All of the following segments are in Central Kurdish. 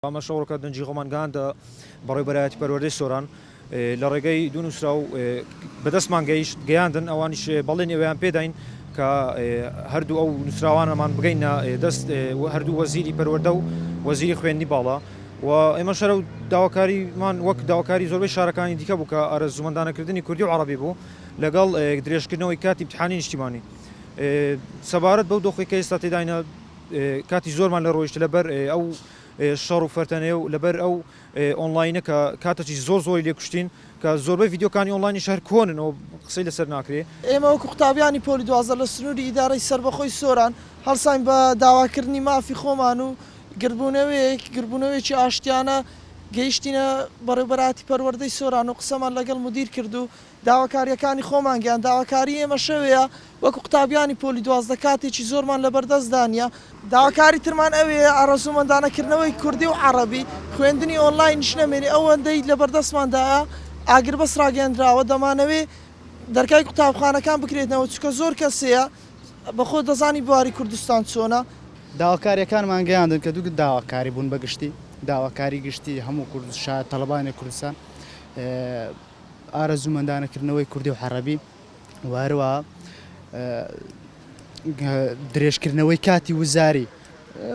ئەمەش ئەوڕۆکە دەنگی خۆمان گەیاندە بەڕێوەبەرایەتی پەروەردەی سۆران لە ڕێگەی دوو نووسراو بەدەستمان گەیشت گەیاندن ئەوانیش بەڵێنی ئەوەیان پێداین کە هەردوو ئەو نووسراوانەمان بگەینە دەست هەردوو وەزیری پەروەردە و وەزیری خوێندنی باڵا و ئێمەش هەر ئەو داواکاریمان وەک داواکاری زۆربەی شارەکانی دیکە بوو کە ئارەزوومەندانەکردنی کوردی و عەڕەبی بوو لەگەڵ درێژکردنەوەی کاتی ئیمتیحانی نیشتیمانی سەبارەت بەو دۆخی کە ئێستا تێداینە کاتی زۆرمان لە ڕۆیشت لەبەر ئەو شەڕ و فەرتەنەیە و لەبەر ئەو ئۆنڵاینە کە کاتەکی زۆر زۆری لێ کوشتین کە زۆربەی ڤیدیۆکانی ئۆنڵاینیش هەر کۆنن و قسەی لەسەر ناکرێ. ئێمە وەکو قوتابیانی پۆلی 12 لە سنووری ئیدارەی سەربەخۆی سۆران هەڵساین بە داواکردنی مافی خۆمان و گردبوونەوەیەک گردبوونەوەیەکی ئاشتیانە گەیشتینە بەڕێوبەرایەتی پەروەردەی سۆران و قسەمان لەگەڵ مودیر کرد و داواکارییەکانی خۆمان گەیاند، داواکاری ئێمە شەوێیە وەکو قوتابیانی پۆلی 12 کاتێکی زۆرمان لەبەردەستدا نییە، داواکاری ترمان ئەوەیە ئارەزوومەندانە کردنەوەی کوردی و عەڕەبی، خوێندنی ئۆنلاینیش نەمێنێ، ئەوەندەی لەبەردەستماندایە ئاگربەست ڕاگەیەندراوە، دەمانەوێ دەرگای قوتابخانەکان بکرێتەوە، چونکە زۆر کەس هەیە بەخۆت دەزانی بواری کوردستان چۆنە. داواکارییەکانمان گەیاندن کە دوو داواکاری بوون بە گشتی، داواکاری گشتی هەموو کوردستان، تەڵەبانی کوردستان، ئارەزوومەندانە کردنەوەی کوردی و عەڕەبی و هەروەها درێژکردنەوەی کاتی وزاری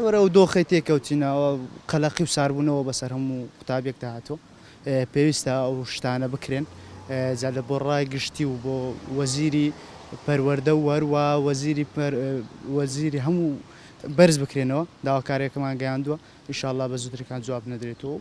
وەرە ئەو دۆخەی تێکەوتینەوە قەلەقی و ساربوونەوە بەسەر هەموو قوتابیەکدا هاتووە پێویستە ئەو شتانە بکرێن جا لە بۆ ڕای گشتی و بۆ وەزیری پەروەردە و هەروە وەزیری وەزیری هەموو بەرز بکرێنەوە داواکاریەکەمان گەیاندووە ئیشاڵا بە زووترین کات جواب نەدرێتەوە.